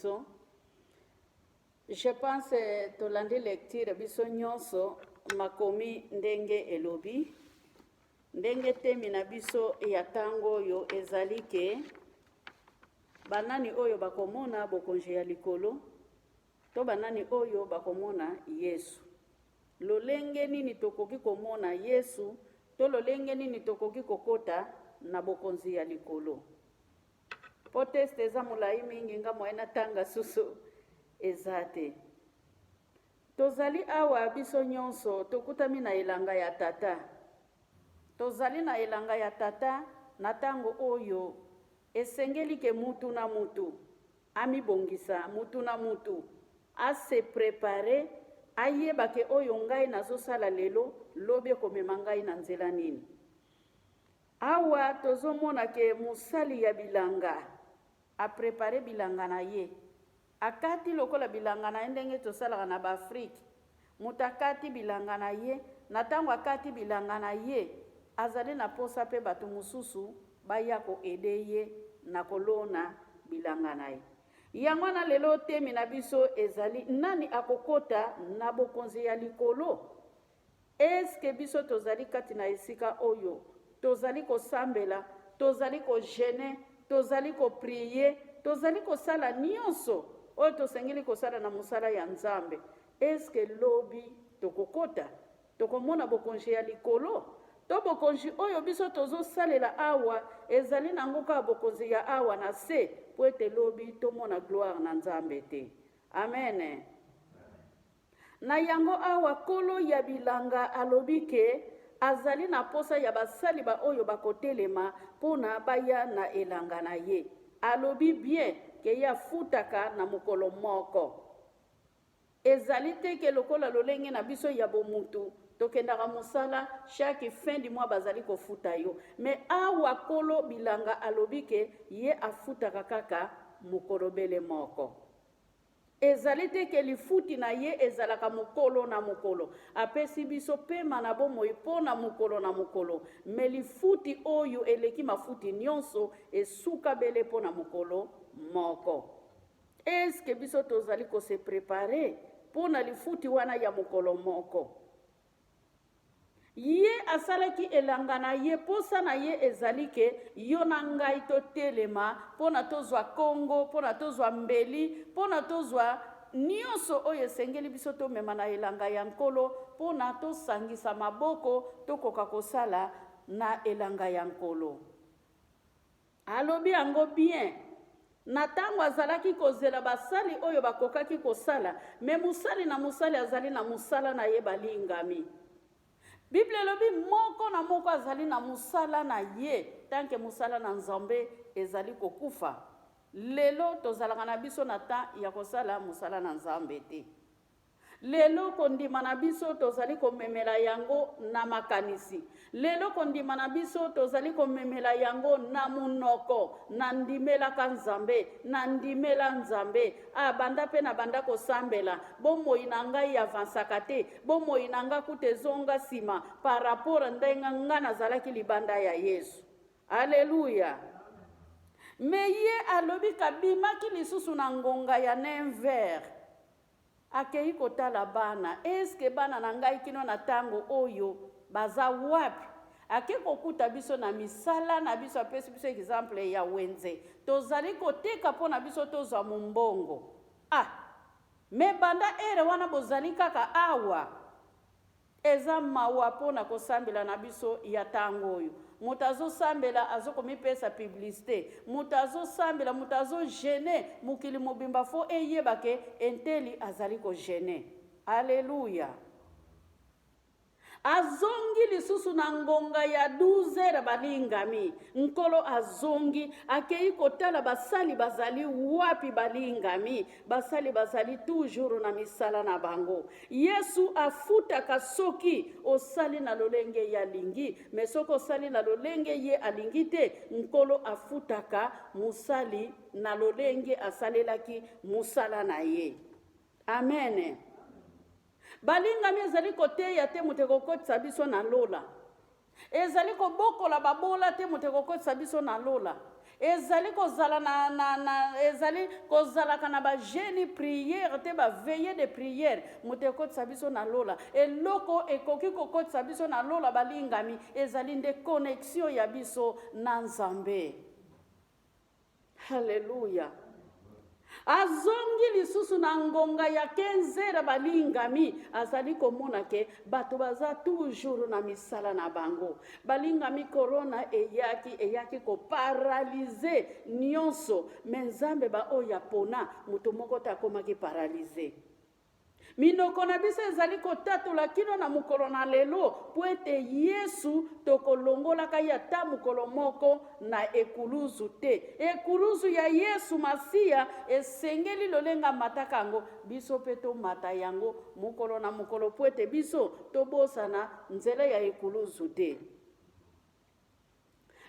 biso. Je pense tolandi lecture biso nyonso makomi ndenge elobi. Ndenge temi na biso ya ntango oyo ezali ke banani oyo bakomona bokonzi ya likolo to banani oyo bakomona Yesu. Lolenge nini tokoki komona Yesu to lolenge nini tokoki kokota na bokonzi ya likolo? Po teste eza molai mingi, nga moyen natanga susu eza te. Tozali awa biso nyonso tokutami na elanga ya Tata. Tozali na elanga ya Tata na ntango oyo esengeli ke mutu na mutu amibongisa, mutu na mutu a se preparer, ayeba ke oyo ngai nazosala lelo, lobi ekomema ngai na nzela nini. Awa tozomona ke mosali ya bilanga a preparer bilanga na ye. Akati lokola bilanga na ye ndenge tosalaka na ba Afrique. Moto akati bilanga na ye, na tango akati bilanga na ye, azali na posa pe bato mosusu baya ko aider ye na kolona bilanga na ye. Yango wana lelo temi na biso ezali nani akokota na bokonzi ya likolo? Est-ce que biso tozali kati na esika oyo tozali kosambela, tozali ko jeûner, tozali ko prier, tozali kosala nionso oyo tosengeli kosala na mosala ya Nzambe? Est-ce que lobi tokokota, tokomona bokonzi ya likolo? To bokonzi oyo biso tozosalela awa ezali nango kaka bokonzi ya awa na se, po ete lobi tomona gloire na Nzambe te? Amen. Na yango awa Nkolo ya bilanga alobi ke azali na posa ya basali ba oyo bakotelema pona baya na elanga na ye. Alobi bien ke ye afutaka na mokolo moko. Ezali te ke lokola lolenge na biso ya bomutu tokendaka mosala chaque fin du mois bazali kofuta yo. Mais awa Nkolo bilanga alobi ke ye afutaka kaka mokolo bele moko. Ezali te ke lifuti na ye ezalaka mokolo na mokolo. Apesi biso pema na bomoi mpo na mokolo na mokolo, mais lifuti oyo eleki mafuti nionso esuka bele mpo na mokolo moko. Est-ce que biso tozali ko se preparer mpo na lifuti wana ya mokolo moko? Ye asalaki elanga na ye, posa na ye ezali ke yo na ngai totelema mpo na tozwa kongo, mpo na tozwa mbeli, mpo na tozwa nionso oyo esengeli biso tomema na elanga ya Nkolo, mpo na tosangisa maboko tokoka kosala na elanga ya Nkolo. Alobi yango bien na tango azalaki kozela basali oyo bakokaki kosala, mais mosali na mosali azali na mosala na ye balingami. Bible elobi moko na moko azali na mosala na ye tant que mosala na Nzambe ezali kokufa. Lelo tozalaka na biso na temps ya kosala mosala na Nzambe te. Lelo kondima na biso tozali komemela yango na makanisi. Lelo kondima na biso tozali komemela yango na monoko. Nandimelaka Nzambe, nandimela Nzambe. Ah, banda pe nabanda kosambela, bomoi na ngai avansaka te, bomoi na ngai kutu ezonga sima par rapport ndenge ngai nazalaki libanda ya Yesu. Alleluia! Mais ye alobi kabimaki lisusu na ngonga ya 9 heures. Akeyi kotala bana, est ce que bana na ngai kino na tango oyo baza wapi? Ake kokuta biso na misala na biso, apesi biso exemple ya wenze, tozali koteka po na biso tozwa mombongo. Ah! Mais banda heure wana bozali kaka awa? Eza mawa pona kosambela na biso ya tango oyo. Moto azo sambela azo komipesa publicite. Moto azo sambela, moto azo jeune, mokili mobimba faut eyeba ke enteli azali ko jeune. Alleluia. Azongi lisusu na ngonga ya 12 heures balingami. Nkolo azongi, akeyi kotala basali bazali wapi balingami. Basali bazali toujours na misala na bango. Yesu afutaka soki osali na lolenge ye alingi, mais soki osali na lolenge ye alingi te, Nkolo afutaka mosali na lolenge asalelaki mosala na ye. Amen. Balingami, ezali koteya te moto ekokotisa biso na lola. Ezali kobokola babola te moto ekokotisa biso na lola. Ezali kozala na, na, na, ezali kozalaka na ba jeune prière te, ba veillée de prière moto ekotisa biso na lola. Eloko ekoki kokotisa biso na lola, balingami, ezali nde connexion ya biso na Nzambe. Haleluya! Azongi lisusu na ngonga ya 15 heures, balingami, azali komona ke bato baza toujours na misala na bango. Balingami, corona eyaki, eyaki koparalyser nyonso, mais Nzambe baoyo apona, moto moko te akomaki paralysé. Minoko na biso ezali kotatola kino na mokolo na lelo mpo ete Yesu tokolongolaka ye ata mokolo moko na ekuluzu te. Ekuluzu ya Yesu Masiya esengeli lolenge amataka yango, biso mpe tomata yango mokolo na mokolo mpo ete biso tobosana nzela ya ekuluzu te.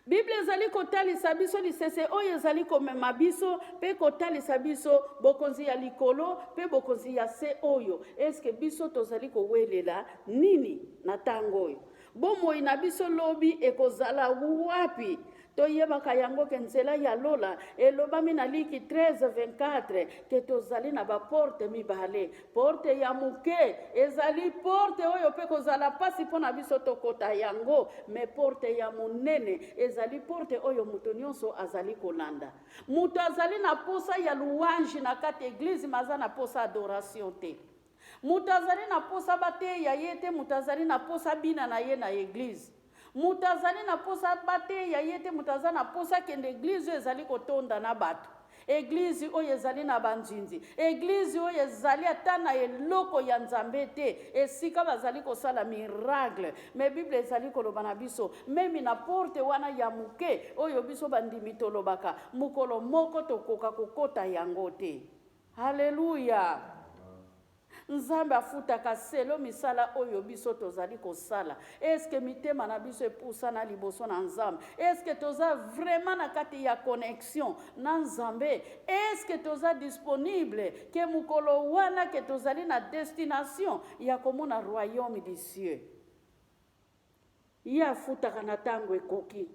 Biblia ezali kotalisa biso lisese oyo ezali komema biso mpe kotalisa biso bokonzi ya likolo mpe bokonzi ya se oyo. Eske biso tozali kowelela nini na ntango oyo? Bomoi na biso lobi ekozala wapi? Toyebaka yango ke nzela ya lola elobami na Liki 13:24 ke tozali na baporte mibale. Porte ya moke ezali porte oyo mpe kozala mpasi mpo na biso tokota yango, mais porte ya monene ezali porte oyo moto nyonso azali kolanda. Moto azali na posa ya louange na kati église, mais aza na posa adoration te. Moto azali na posa bateya ye te, moto azali na posa bina na ye na église. Moto azali na posa bateya ye te, moto aza na posa akende église oyo ezali kotonda na bato, église oyo ezali na banzinzi, église oyo ezali ata na eloko ya Nzambe te, esika bazali kosala miracle. Mais Bible ezali koloba na biso, même na porte wana ya moke oyo biso bandimi tolobaka, mokolo moko tokoka kokota yango te. Halleluya! Nzambe afutaka selon misala oyo biso tozali kosala. Eske mitema na biso epusana liboso na Nzambe? Eske toza vraiment na kati ya connexion na Nzambe? Eske toza disponible ke mokolo wana ke tozali na destination ya komona royaume du cieux? Ye afutaka na ntango ekoki.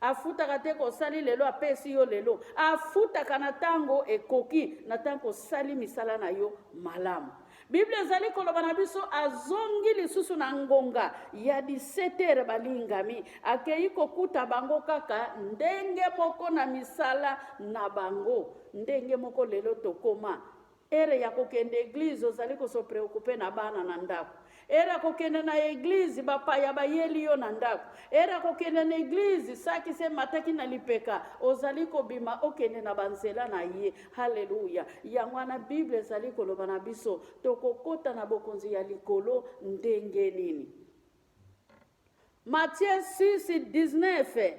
Afutaka te kosali lelo, apesi yo lelo. Afutaka na ntango ekoki, na ntango osali misala na yo malamu. Bible ezali koloba na biso, azongi lisusu na ngonga ya 17 heures, balingami, akei kokuta bango kaka ndenge moko na misala na bango. Ndenge moko lelo tokoma, heure ya kokende église, ozali kose préoccuper na bana na ndako. Heure ya kokende na église, bapaya bayeli yo na ndako. Heure ya kokende na église, saki se mataki na lipeka, ozali kobima okende na banzela na ye. Halleluya! Yango wana Bible ezali koloba na biso, tokokota na bokonzi ya likolo ndenge nini? Matthieu 6, 19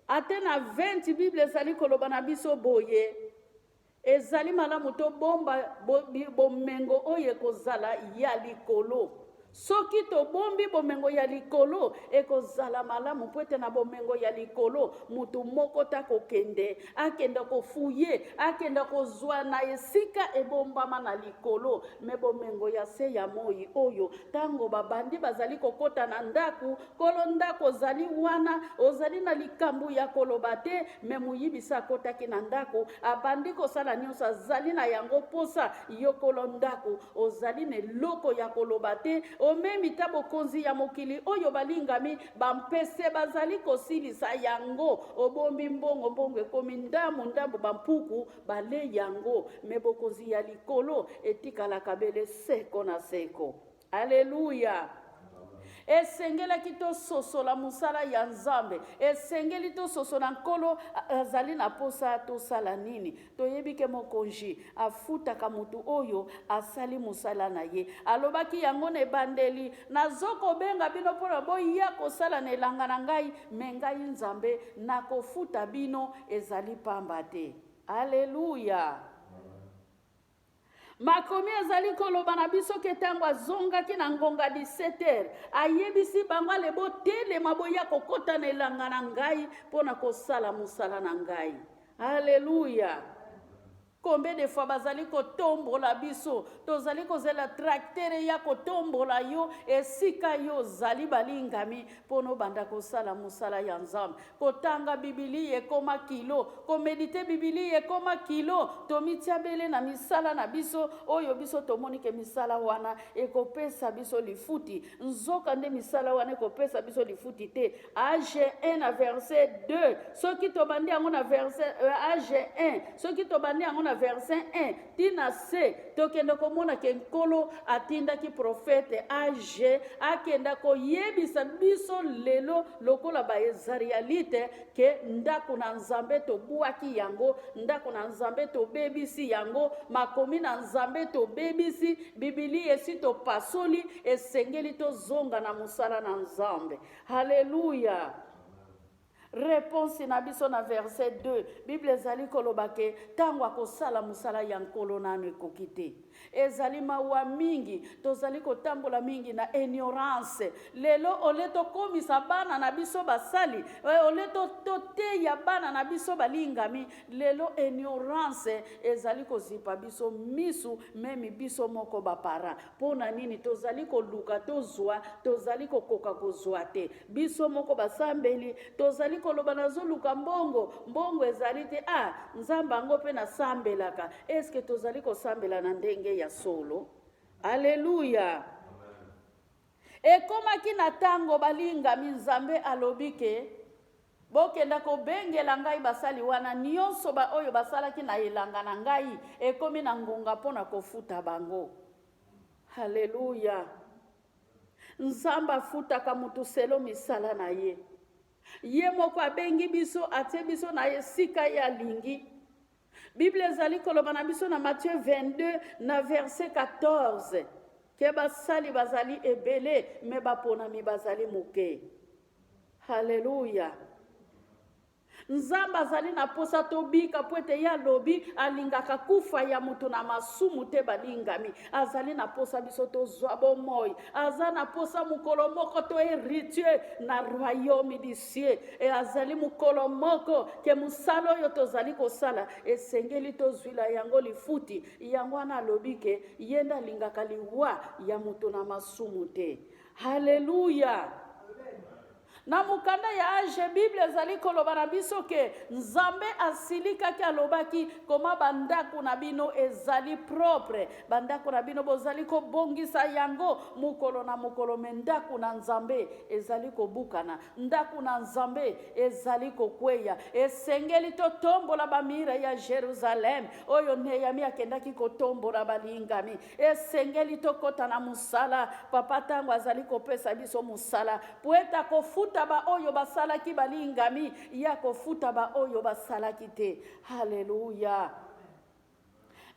ate na 20, Bible ezali koloba na biso boye: ezali malamu tobomba bomengo oyo ekozala ya likolo. Soki tobombi bomengo ya likolo, ekozala malamu, mpo ete na bomengo ya likolo, motu moko ta kokende akende kofouiller, akende kozwa na esika ebombama na likolo. Mais bomengo ya se ya moi oyo, ntango babandi bazali kokɔta na ndako, kolo ndako ozali wana, ozali na likambo ya koloba te, mais moyibisi akɔtaki na ndako, abandi kosala nyonso azali na yango mposa. Yo kolo ndako ozali na eloko ya koloba te. Omemi ta bokonzi ya mokili oyo, balingami, bampese bazali kosilisa yango. Obombi mbongo, mbongo ekomi ndambu ndambu, bampuku bale yango, mais bokonzi ya likolo etikalaka bele seko na seko. Aleluya! Esengelaki tososola mosala ya Nzambe, esengeli tososola Nkolo azali na posa tosala nini. Toyebi ke mokonzi afutaka motu oyo asali mosala na ye. Alobaki yango na ebandeli: "Nazokobenga bino mpona boya kosala na elanga na ngai, mais ngai Nzambe nakofuta bino, ezali pamba te." Aleluya! Makomi ezali koloba na biso ke ntango azongaki na ngonga 17 heures, ayebisi bango: "Ale, botelema, boya kokɔta na elanga na ngai mpo na kosala mosala na ngai." Aleluya! Combien de fois bazali kotombola biso, tozali kozela tracteur eya kotombola yo esika yo ozali balingami mpo nobanda kosala mosala ya Nzambe. Kotanga Bibilia ekoma kilo, komedite Bibilia ekoma kilo, tomitia bele na misala na biso oyo biso tomoni ke misala wana ekopesa biso lifuti, nzoka nde misala wana ekopesa biso lifuti te. Age 1 na verset 2, soki tobandi yango na verset euh, age 1, soki tobandi yango na verset 1 tina se, tokende komona ke Nkolo atindaki profete age akenda koyebisa biso lelo lokola baezarialite ke ndako na Nzambe tobwaki yango, ndako na Nzambe tobebisi yango, makomi na Nzambe tobebisi, Bibilia esi topasoli, esengeli tozonga na mosala na Nzambe. Haleluya! Reponse na biso na verset 2, Bible ezali koloba ke ntango akosala mosala ya Nkolo nano ekoki te. Ezali mawa mingi, tozali kotambola mingi na ignorance. Lelo ole tokomisa bana na biso basali, eh, ole toteya bana na biso balingami, lelo ignorance ezali kozipa biso misu, meme biso moko ba parents. Mpo na nini tozali koluka tozwa, tozali kokoka kozwa te? Biso moko basambeli tozali koloba nazoluka mbongo, mbongo ezali te. Ah, Nzambe yango mpe nasambelaka. Eske tozali kosambela na ndenge ya solo? Aleluya! Ekomaki na tango balingami, Nzambe alobi ke Bokenda kobengela ngai basali wana nyonso baoyo basalaki na elanga na ngai, ekomi na ngonga mpo na kofuta bango. Haleluya! Nzambe afutaka moto selo misala na ye. Ye moko abengi biso, atie biso na esika ye alingi. Biblia ezali koloba na biso na Matthieu 22 na verset 14 ke basali bazali ebele me baponami bazali moke. Haleluya! Nzambe azali na mposa tobika mpo ete ye alobi alingaka kufa ya moto na masumu te. Balingami, azali na mposa biso tozwa bomoi, aza na mposa mokolo moko to héritier na royaume du ciel. E azali mokolo moko ke mosala oyo tozali kosala esengeli tozwila yango lifuti. Yango wana alobi ke ye nde alingaka liwa ya moto na masumu te. Haleluya! Na mokanda ya Age, Bible ezali koloba na biso ke Nzambe asilikaki, alobaki koma bandako na bino ezali propre, bandako na bino bozali kobongisa yango mokolo na mokolo, me ndako na Nzambe ezali kobukana, ndako na Nzambe ezali kokweya. Esengeli totombola bamire ya Jerusalem oyo Nehemia akendaki kotombola balingami. Esengeli tokota na mosala. Papa ntango azali kopesa biso mosala po ete akofuta baoyo basalaki balingami, ye akofuta baoyo basalaki te. Haleluya!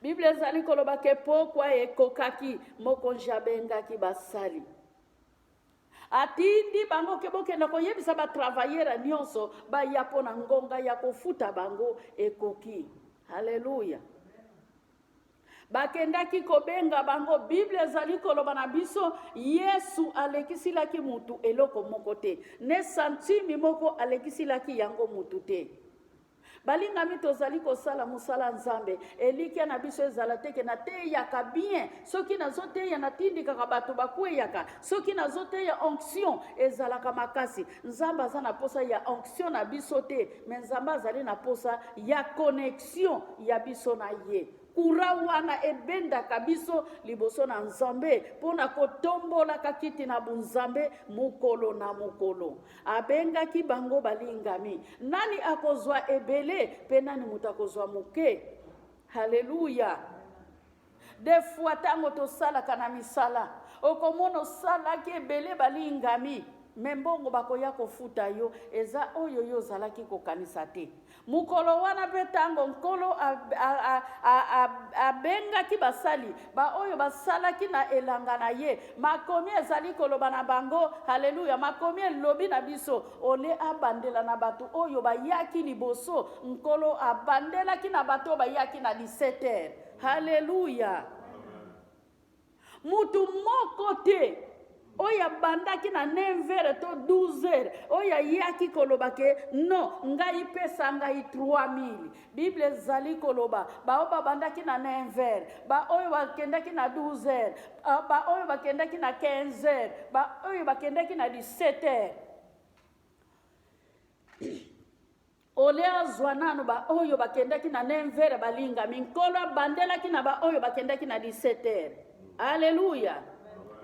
Biblia ezali koloba ke pokwa ekokaki, mokonzi abengaki basali atindi bango ke bokenda koyebisa batravaillere nyonso baya mpo na ngonga ya kofuta bango ekoki. Haleluya! Bakendaki kobenga bango. Biblia ezali koloba na biso, Yesu alekisilaki mutu eloko moko te, ne santimi moko alekisilaki yango mutu te. Balingami, tozali kosala mosala Nzambe, elikya na biso ezala te ke nateyaka bien. Soki nazoteya natindikaka bato bakweyaka. Soki nazoteya onction ezalaka makasi. Nzambe aza na posa ya onction na biso te, me Nzambe azali na posa ya connexion ya biso na ye. Kura wana ebendaka biso liboso na Nzambe mpo na kotombolaka kiti na bunzambe mokolo na mokolo. Abengaki bango balingami. Nani akozwa ebele mpe nani moto akozwa moke? Haleluya! Des fois ntango tosalaka na misala, okomona osalaki ebele balingami, me mbongo bakoya kofuta yo eza oyo yo ozalaki kokanisa te. Mokolo wana mpe ntango Nkolo abengaki basali baoyo basalaki na elanga na ye, makomi ezali koloba na bango, haleluya, makomi elobi na biso, ole abandela na bato oyo bayaki liboso, Nkolo abandelaki na bato oyo bayaki na 17 heures. Haleluya! Mutu moko te. Oyo abandaki na 9h to 12h, oyo ayaki koloba ke non, ngai pesa ngai 3000. Bible ezali koloba baoyo babandaki na 9h, baoyo bakendaki na 12h, baoyo bakendaki na 15h, baoyo bakendaki na 17h. Ole azwa nanu baoyo bakendaki na 9h balingami, Nkolo abandelaki na baoyo bakendaki na 17h. Aleluya!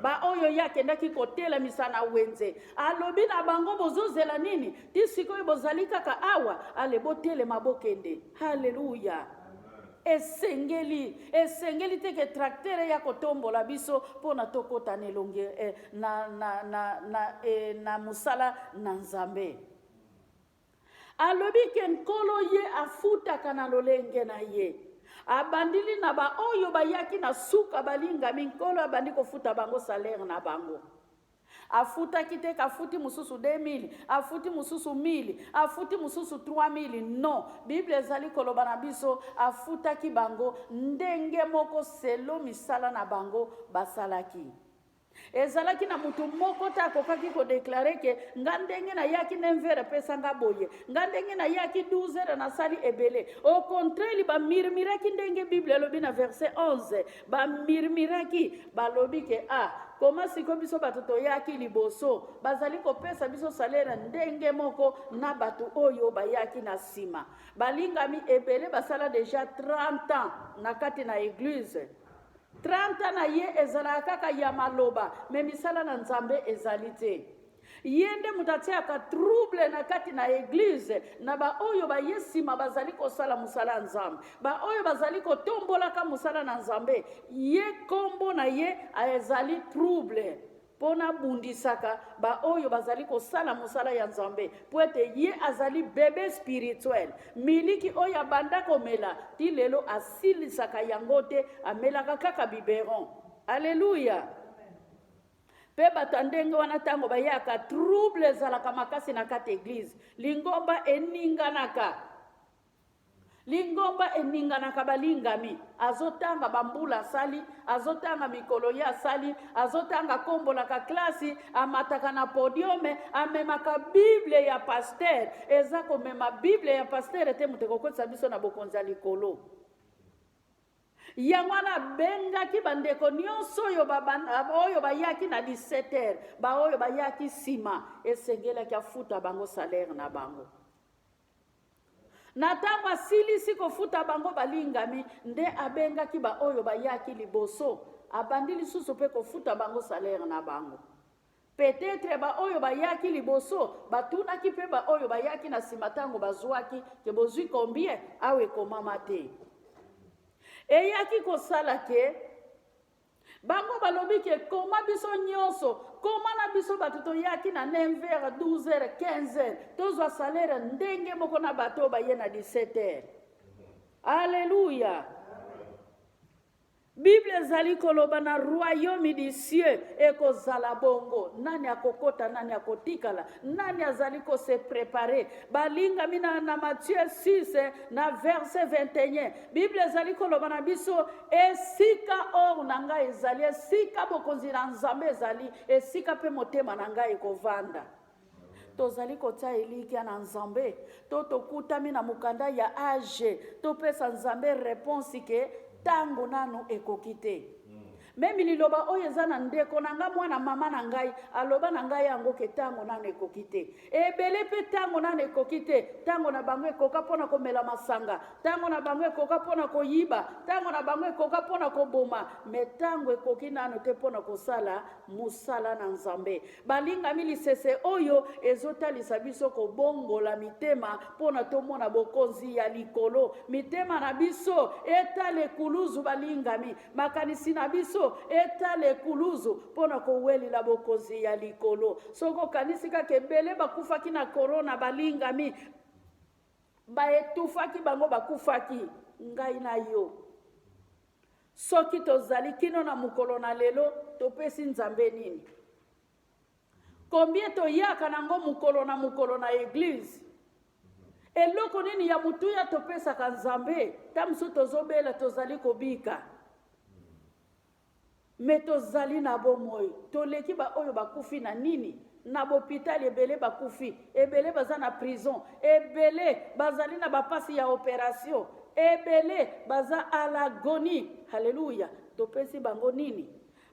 Baoyo ye akendaki kotelemisa na wenze, alobi na bango, bozozela nini ti sikoyo? Bozali kaka awa? Ale, botelema, bokende. Aleluya! Esengeli te ke tracteur eya kotombola biso mpo na tokɔta na elongi eh, na mosala na Nzambe. Alobi ke Nkolo ye afutaka na lolenge na ye. Abandili na baoyo bayaki na suka, balingami, Nkolo abandi kofuta bango salaire na bango. Afutaki te kafuti mosusu 2000, afuti mosusu 1000, afuti mosusu 3000. Non, Bible ezali koloba na biso afutaki bango ndenge moko selon misala na bango basalaki. Ezalaki na motu moko te akokaki kodéclarer ke nga ndenge nayaki 9h, epesanga boye, nga ndenge nayaki 12h, nasali ebele. Au contraire, bamurmuraki ndenge Bible elobi na verset 11. Bamurmuraki, balobi ke ah, koma sikoyo biso bato toyaki liboso, bazali kopesa biso salaire ndenge moko na bato oyo bayaki na nsima. Balingami, ebele basala déjà 30 ans na kati na église. 30 ans na ye ezalaka kaka ya maloba, me misala na Nzambe ezali te. Ye nde moto atiaka trouble na kati na église, na baoyo baye nsima bazali kosala mosala ya Nzambe, baoyo bazali kotombolaka mosala na Nzambe. Ye, nkombo na ye ezali trouble, mpo nabundisaka baoyo bazali kosala mosala ya Nzambe, mpo ete ye azali bébé spirituel. Miliki oyo abanda komela ti lelo asilisaka yango te, amelaka kaka biberon. Alleluya! Mpe bato ya ndenge wana, ntango bayaka, trouble ezalaka makasi na kati église, lingomba eninganaka, lingomba eninganaka. Balingami, azotanga bambula asali, azotanga mikolo ye asali, azotanga akombolaka klasi, amataka na podium, amemaka Bible ya pasteur. Eza komema Bible ya pasteur te moto ekokotisa biso na bokonzi ya likolo. Yango wana abengaki bandeko nyonso oyo bayaki na 17 heures, baoyo bayaki nsima, esengelaki afuta bango salaire na bango. Na ntango asilisi kofuta bango, balingami, nde abengaki baoyo bayaki liboso, abandi lisusu mpe kofuta bango salaire na bango. Peut-être baoyo bayaki liboso batunaki mpe baoyo bayaki na nsima ntango bazwaki ke bozwi combien. Awa ekomama te. Eyaki kosala ke bango balobi ke koma biso nyonso, koma na biso bato toyaki na 9h, 12h, 15h, tozwa salaire ndenge moko na bato oyo baye na 17h. Alleluya! Bible ezali koloba na royaume du cieux ekozala bongo. Nani akokota, nani akotikala, nani azali kose préparer? Balingami, na Matthieu 6 na verset 21, Bible ezali koloba na biso: esika or na ngai ezali, esika bokonzi na Nzambe ezali, esika mpe motema na ngai ekovanda. Tozali kotia elikya na Nzambe to tokutami na mokanda ya age? Topesa Nzambe réponse ke ntango nanu ekoki te. Même liloba oyo eza na ndeko na nga, mwana mama na ngai, aloba na ngai yango ke ntango nanu ekoki te. Ebele mpe ntango nanu ekoki te. Ntango na bango ekoka mpona komela masanga, ntango na bango ekoka mpona koyiba, ntango na bango ekoka mpona koboma, me ntango ekoki nanu te mpona kosala mosala na Nzambe. Balingami, lisese oyo ezotalisa biso kobongola mitema mpona tomona bokonzi ya likolo. Mitema na biso etala ekuluzu. Balingami, makanisi na biso etala ekuluzu mpona kowelela bokonzi ya likolo. Soki okanisi kaka ebele bakufaki na korona, balingami, baetufaki bango, bakufaki. Ngai na yo, soki tozali kino na mokolo na lelo, topesi Nzambe nini? Combien toyaka nango mokolo na mokolo na église? Eloko nini ya motuya topesaka Nzambe? Ta mosusu tozobela, tozali kobika. Me tozali na bomoi, toleki baoyo bakufi na nini? Na bopitali ebele bakufi, ebele baza na prison, ebele bazali na bapasi ya operation, ebele baza à l'agonie. Haleluya! Topesi bango nini?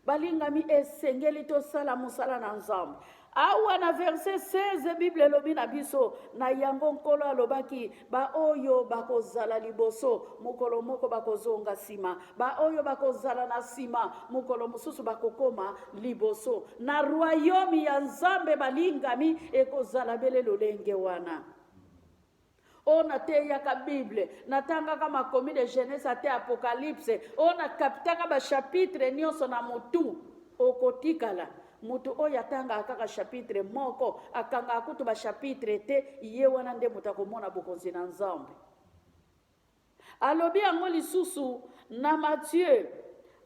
Balingami, esengeli tosala mosala na Nzambe. Awa na verset 16 Bible elobi na biso, na yango Nkolo alobaki, baoyo bakozala liboso mokolo moko bakozonga nsima, baoyo bakozala na nsima mokolo mosusu bakokoma liboso. Na royaume ya Nzambe, balingami, ekozala bele lolenge wana. Oyo nateyaka Bible, natangaka makomi de Genèse ate Apocalypse, oyo nakaptaka bachapitre nyonso na motu, okotikala moto oyo atangaka kaka chapitre moko, akangaka kutu bachapitre te, ye wana nde moto akomona bokonzi na Nzambe. Alobi yango lisusu na Matthieu,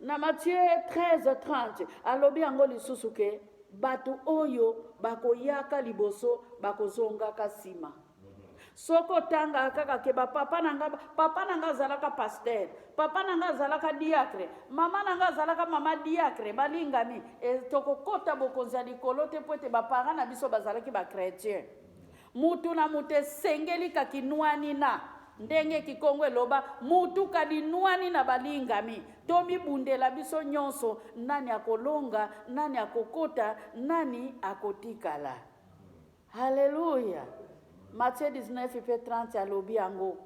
na Matthieu 13:30, alobi yango lisusu ke bato oyo bakoyaka liboso bakozongaka nsima. Soki otangaka kaka ke bapapa na nga, papa na nga azalaka pasteur, papa na nga azalaka diacre, mama na nga azalaka mama diacre, balingami, e, tokokota bokonzi ya likolo te mpo ete baparent na biso bazalaki bachrétien. Mutu na mutu esengeli ka kinwani na ndenge kikongo eloba mutu ka linwani na balingami tomibundela biso nyonso nani akolonga nani akokota nani akotikala. Haleluya. Matthieu 19 pe 30 alobi yango.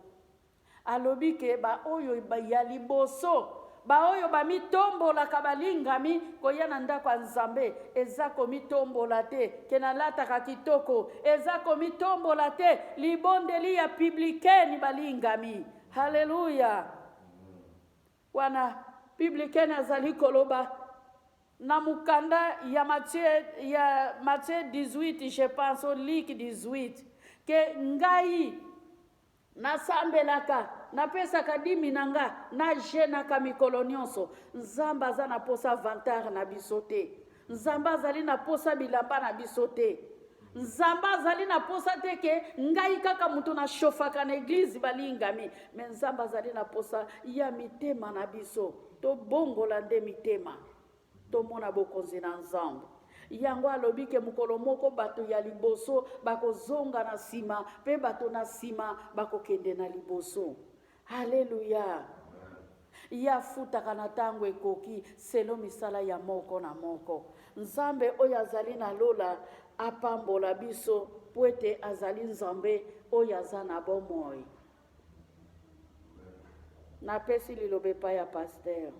Alobi ke ba oyo ya liboso, ba oyo bamitombolaka balingami koya na ndako ya Nzambe, eza komitombola te ke nalataka kitoko, eza komitombola te libondeli ya publicaine balingami. Haleluya! Wana publicaine azali koloba na mokanda ya Matthieu, ya Matthieu 18 je pense au Luc 18 ke ngai Nasambelaka, napesaka dimi na nga, na jeunaka mikolo nionso. Nzambe aza na posa vantard na biso te. Nzambe azali na posa bilamba na biso te. Nzambe azali na posa te ke ngai kaka moto na chauffaka na eglise balingami, mais Nzambe azali na posa ya mitema na biso. Tobongola nde mitema. Tomona bokonzi na Nzambe. Yango alobi ke mokolo moko bato ya liboso bakozonga na nsima mpe bato na nsima bakokende na liboso. Aleluya! Ye afutaka na ntango ekoki selo misala ya moko na moko. Nzambe oyo azali na lola apambola biso mpo ete azali Nzambe oyo aza na bomoi. Napesi liloba epai ya pasteur.